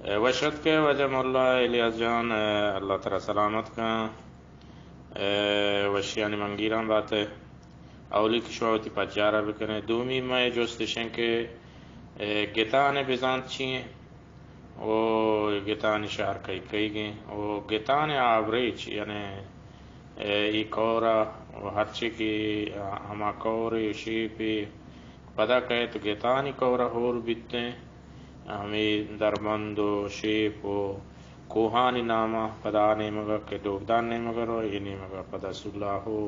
اے، وش اتکے واجہ ملا الیاس جان، اے، اللہ ترا سلامت کن۔ اے، وشیانی منگیراں بات ئے۔ اولی کہ شما وتی پجارا بکنے، دومی مئے جست اشیں کہ، اے، گتان ءِ بزانت چی ایں؟ او گتانی شہر کئی کئیگیں؟ او گتان ءِ آبریچ، یعنی، اے، ای کور ءَ و ہرچی کہ ہما کور ءُ شیپ ءَ پدا کئیت گتانی کور ءَ ہور بیتیں، ہمے دربند و شیپ و کوہانی نام ءَ پدا آ نیمگ ءَ کہ ڈوبدان نیمگ ءَ رو، اے نیمگ ءَ پدا سولاہ و،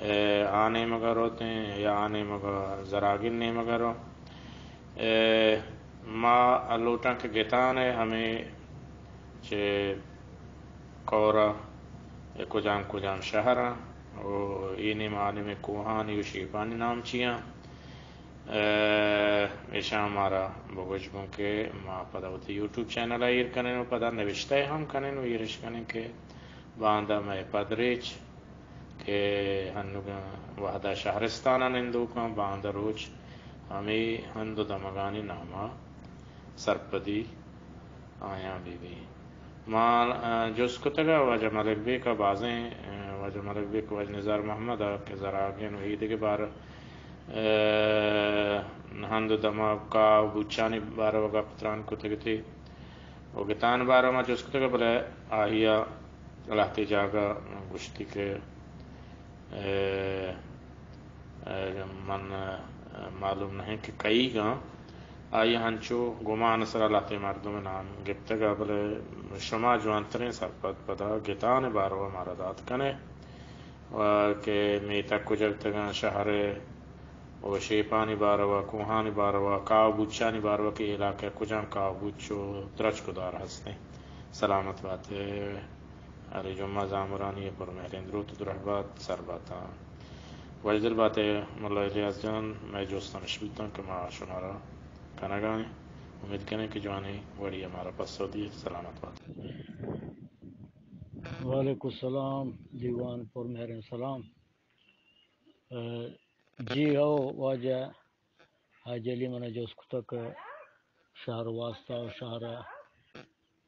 اے، آ نیمگ ءَ روتیں یا آ نیمگ ءَ زراگین نیمگ ءَ رو۔ اے، ما لوٹاں کہ گتان ءِ ہمے چہ کور ءَ اے کجام کجام شہر ءَ و اے نیم آ نیم ءِ کوہانی و شیپانی نام چی آں؟ اے، ایشاں مارا بگوش گوں کہ ما پدا وتی یوٹیوب چینل ءَ ایر کنیں و پدا نوشتہ ءَ ہم کنیں و ایرش کنیں کہ باندا مئے پدریچ کہ ہنوگاں وہدا شہرستان ءَ نندوکاں، باندا روچ ہمے ہند و دمگانی نام ءَ سرپدی آیاں بہ بی۔ ما، آ، جست کتگ ءَ واجہ ملک بیک ءَ بازیں، آ، واجہ ملک بیک، واجہ نزار محمد ءَ کہ زراگین و ایدگہ بار، آ، ہند و دمگ، کاہ و بوچانی بارو ءَ گپ تران کتگ اتی و گتان بارو ءَ ما جست کتگ ءَ، بلے آئی ءَ لہتے جاگہ گوشتی کہ اے، اے، من، اے، معلوم نہ انت کہ کئیگاں۔ آئی ءَ ہنچو گمان ءِ سرا لہتے مردم ءِ نام گپتگ ءَ، بلے شما جوانتریں سرپد پدا گتان ءِ بارو ءَ مارا دات کن ئے، و کہ میتگ کجا بوتگاں، شہر ءِ و شیپانی بارو ءَ، کوہانی بارو ءَ، کاہ و بوچانی بارو ءَ کہ علاقہ ءِ کجام کاہ و بوچ و درچک و دار ہستیں۔ سلامت بات ئے۔ علی جمعہ زامرانی ءِ پر مہریں دروت و درہبات سر باتاں۔ وشدل بات ئے ملا الیاس جان، مئے جست ہمیش بوتاں کہ ما شمارا کنگا ایں۔ امید کنیں کہ جوانیں وڑی ءَ مارا پسو دیئے۔ سلامت بات ئے۔ وعلیکم السلام، دیوان پر مہریں سلام۔ اے، جی ہو واجہ حاجی علی من ءَ جست کتگ کہ شہر واسطہ و شہر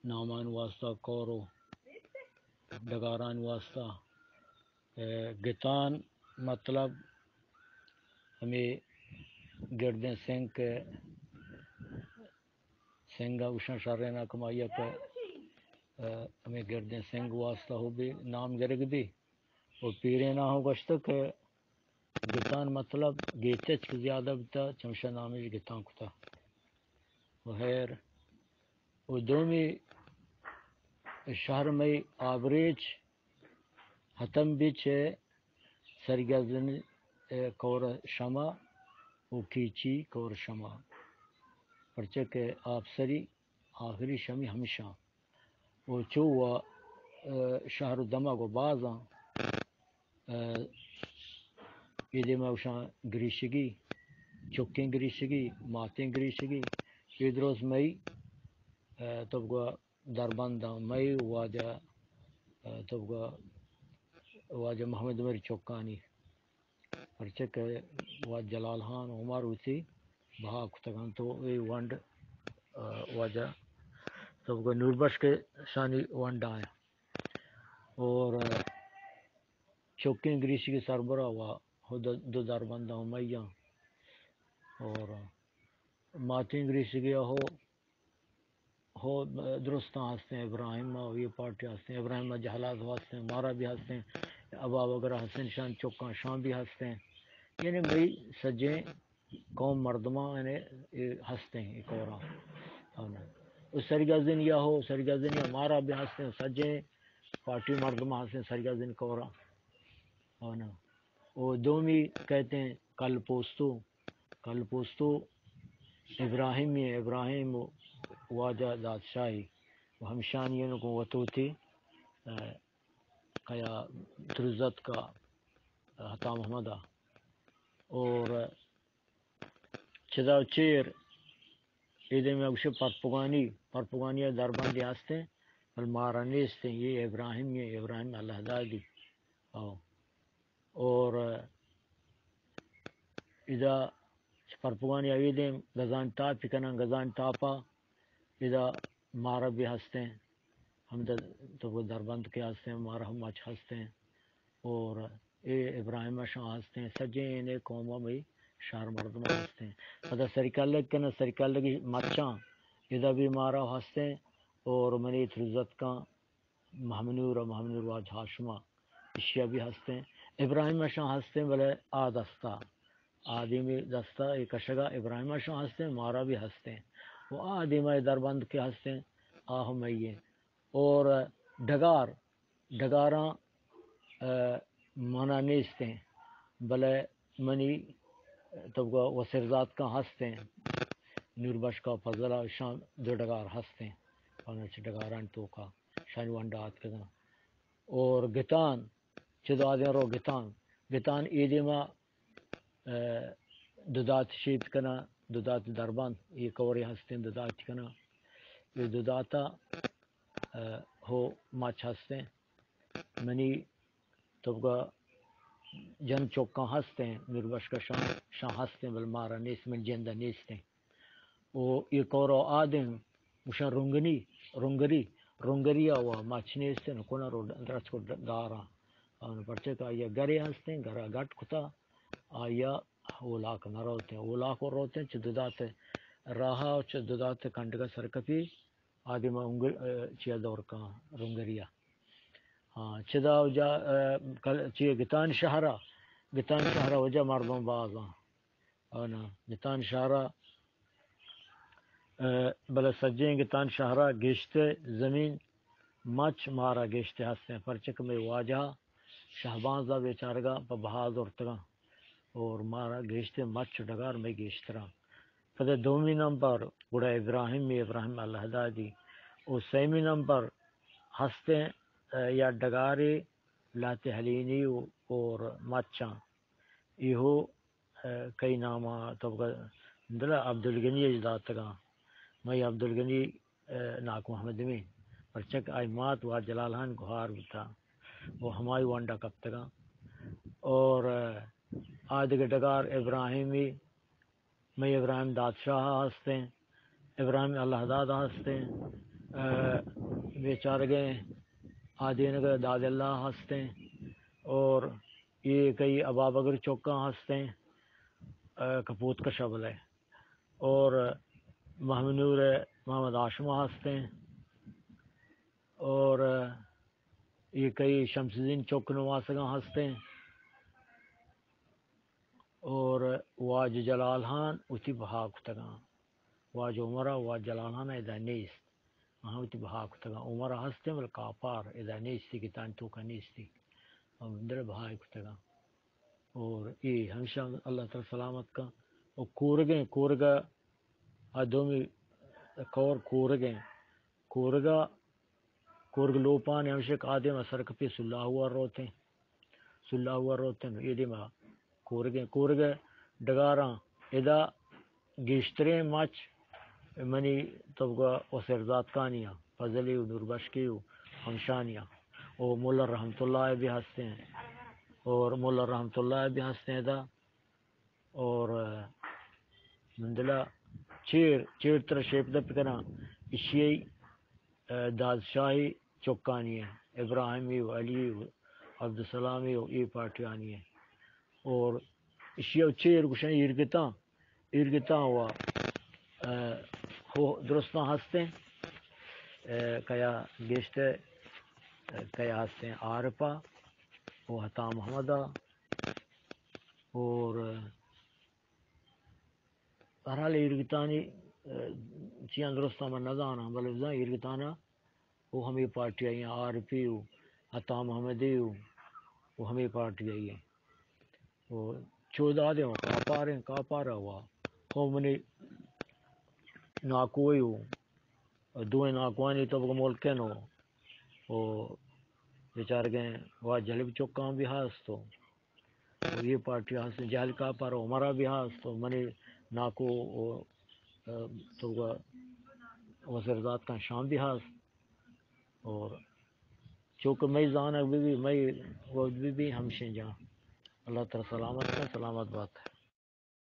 نامان واسطہ، کور و ڈگاران واسطہ، اے، گتان مطلب ہمے گردیں سنگ کہ سنگ ءَ گوشاں شریں ناکمائی ءَ کہ، اے، ہمے گردیں سنگ واسطہ ہو بی نام گرگ بی۔ و پیریناں ہوں گوشتگ کہ گتان مطلب گیتچک زیادہ بوتہ، چمشا نامش گتان کتہ۔ و خیر، و دومی شہر مئی آبریچ ہتم بی چہ سرگزن، اے، کور شما و کیچی کور شما، پرچہ کہ آپسری آخری شمی ہمشاں۔ و چو و، اے، شہر و دمگ و بازاں، اے، اے دیما گوشاں گریشگی، چکیں گریشگی، ماتیں گریشگی، اے درست مئی، اے، تبگا دربنداں مئی واجہ، اے، تبگا واجہ محمد عمر چکانی۔ پرچہ کہ واجہ جلال خان عمر وتی بہا کتگ انت و اے ونڈ، آ، واجہ تبگا نوربخش کہ شانی ونڈ آیاں۔ اور، آ، چکیں گریشگی سربرا و ہو دو، دو دربنداں مئیاں۔ اور، آ، ماتیں گریشگی ہو ہو درستاں ہستیں، ابراہیم ءَ، یہ پارٹی ہستیں، ابراہیم ءَ جہلاز ہستیں، مارا بھی ہستیں، ابا وغیرہ ہستیں، شان چکاں شان بھی ہستیں۔ یعنی بھئی سجیں قوم مردماں یعنی اے ہستیں، اے کوراں۔ او سرگزنی ہو، سرگزنی مارا بھی ہستیں، سجیں پارٹی مردماں ہستیں سرگزنی کوراں۔ او نا۔ او دومی کہتے ہیں کل پوستو، کل پوستو ابراہیمی، ابراہیم و واجہ دادشاہی و ہمشانی انو کو وتوتی، اے، کیا ترزت کا عطا محمد۔ اور چدا چیر، اے دیم ءَ گوشے پرپگانی، پرپگانی ءَ دربندے ہستیں، بل مارا نیستیں، یہ ابراہیم، یہ ابراہیم اللہ دادی۔ او۔ اور ادا پرپگانی ءَ اے دیم گزان ٹاپی کنن، گزان ٹاپا ادا مارا بھی ہستیں، ہمدا تو دربند کے ہستیں، مارا ہم مچ ہستیں، اور اے ابراہیم شاہ ہستیں، سجیں اے قوم مئی شہر مردم ہستیں۔ پدا سریکلگ کنا، سریکلگی مچاں ادا بھی مارا ہستیں، اور منی ترزت کاں مہمنور و مہمنور واج ہاشما اشیا بھی ہستیں۔ ابراہیم شاہ ہستیں، بلے آ دستا، آ دیمی دستا اے کشگا ابراہیم شاہ ہستیں، مارا بھی ہستیں۔ و آ دیما اے دربند کے ہستیں، آ ہم مئی ایں۔ اور ڈگار، ڈگاراں، آ، منا نیستیں، بلے منی تو بگا وسرزاتکاں ہستیں، نور بشکا فضل ء شان دو ڈگار ہستیں، پانچ ڈگاران توکا شانی ونڈا آتکگاں۔ اور گتان، چہ دادیں رو گتان، گتان اے دیما، آ، دو دات شیت کنا، دو دات دربند، اے کورے ہستیں دو دات کنا، اے دو داتا، آ، ہو مچ ہستیں۔ منی تو بگا جن چوکاں ہستیں، نوربشکشاں شاں ہستیں، بل مارا نیست، من جندہ نیستیں۔ او اے کورو آدم گوشاں رنگنی، رنگری، رنگری آوا مچ نیستیں، کنا رو درس کو داراں۔ آن پرچہ کہ آیا گرے ہستیں، گرا گٹ کتا، آیا اولاک نہ روتیں، اولاک و روتیں، چہ ددات راہا و چہ ددات کنڈگا سرکپی، آدم انگل، چیا دور کاں، رنگریا۔ ہاں، چدا وجہ، آ، کل-، چی گتان شہرا، گتان شہرا وجہ مردم بازاں۔ آنا، گتان شہرا، آ، بلے سجیں گتان شہرا گیشتے زمین مچ مارا گیشتے ہستیں، پرچہ کہ مئے واجہ شہبانزا بیچارگا پہ بہا زرتگاں اور مارا گیشتے مچ و ڈگار مئے گیشتراں۔ پدا دومی نمبر گڑا ابراہیمی، ابراہیم اللہ دادی۔ و سیمی نمبر ہستیں، آ، یا ڈگارے لہتے ہلینی و، اور مچاں۔ ایہو، آ، کئی ناما تو بگا دلا عبدالغنی اش داتگاں۔ مئی عبدالغنی، آ، ناکو محمد امین۔ پرچک آئی مات وا جلال ہان گہار بوتا۔ و ہمائی ونڈا کپتگاں۔ اور، آ، آ دگہ ڈگار ابراہیمی، مئی ابراہیم دادشاہ ہستیں، ابراہیم اللہ داد ہستیں، آ، بیچارگیں آدینگ داد اللہ ہستیں، اور یہ کئی ابابگر چوکاں ہستیں، آ، کپوت کشا بلے، اور مہمنور محمد ہاشمہ ہستیں، اور یہ کئی شمس الدین چوک نواسگاں ہستیں۔ اور واجہ جلال ہان وتی بہا کتگاں۔ واجہ عمر ء واجہ جلال ہان ادا نیست۔ آہاں وتی بہا کتگاں۔ عمر ء ہستیں بلے کاپار ادا نیستی، گتانی توکا نیستی۔ ہم دل بہا کتگاں۔ اور اے ہمیشہ اللہ تعالی سلامت کن۔ اور کورگیں، کورگا آ دومی کور کورگیں۔ کورگا کورگ لوپان ہمشک آدم اثر کپی سلاہ ور روتیں۔ سلاہ ور روتیں، اے دیما کورگیں، کورگ ڈگاراں ادا گیشتریں مچ منی تبگا و سرزاتکانیاں، فضلی و نوربشکی و ہمشانیاں۔ و ملا رحمت اللہ بھی ہستیں، اور ملا رحمت اللہ بھی ہستیں ادا۔ اور، آ، من دلا چیر، چیر ترا شیپ دپ کناں، اشی، آ، دادشاہی چکانی ہیں، ابراہیمی و علی و عبدالسلامی و اے پارٹیانی ہیں۔ اور اشی چیر گوشن ایرگتاں، ایرگتاں و، آ، ہو درستاں ہستیں، آ، کیا گیشتے، آ، کیا ہستیں عارفہ و عطا محمدہ، اور بہرحال ایرگتانی، آ، چیاں درستاں من نزاناں، بلے بزاں ایرگتانا و ہمے پارٹی آئی ہیں، عارفی و عطا محمدی و، و ہمے پارٹی آئی ہیں۔ و چودادیں و کاپاریں، کاپارا و، و منی ناکوئی و، دوئیں ناکوانی تو بگو ملکن و، و بیچارگیں و جلب چکاں بھی ہست و، و یہ پارٹی ہست، جہل کاپار عمرہ بھی ہست و منی ناکو و، آ، تو بگو وزیرزاد کن شام بھی ہست۔ اور چونکہ مئی زانگ بی بی، مئی وقت بی بی ہمشیں جان۔ اللہ تعالی سلامت کن، سلامت بات۔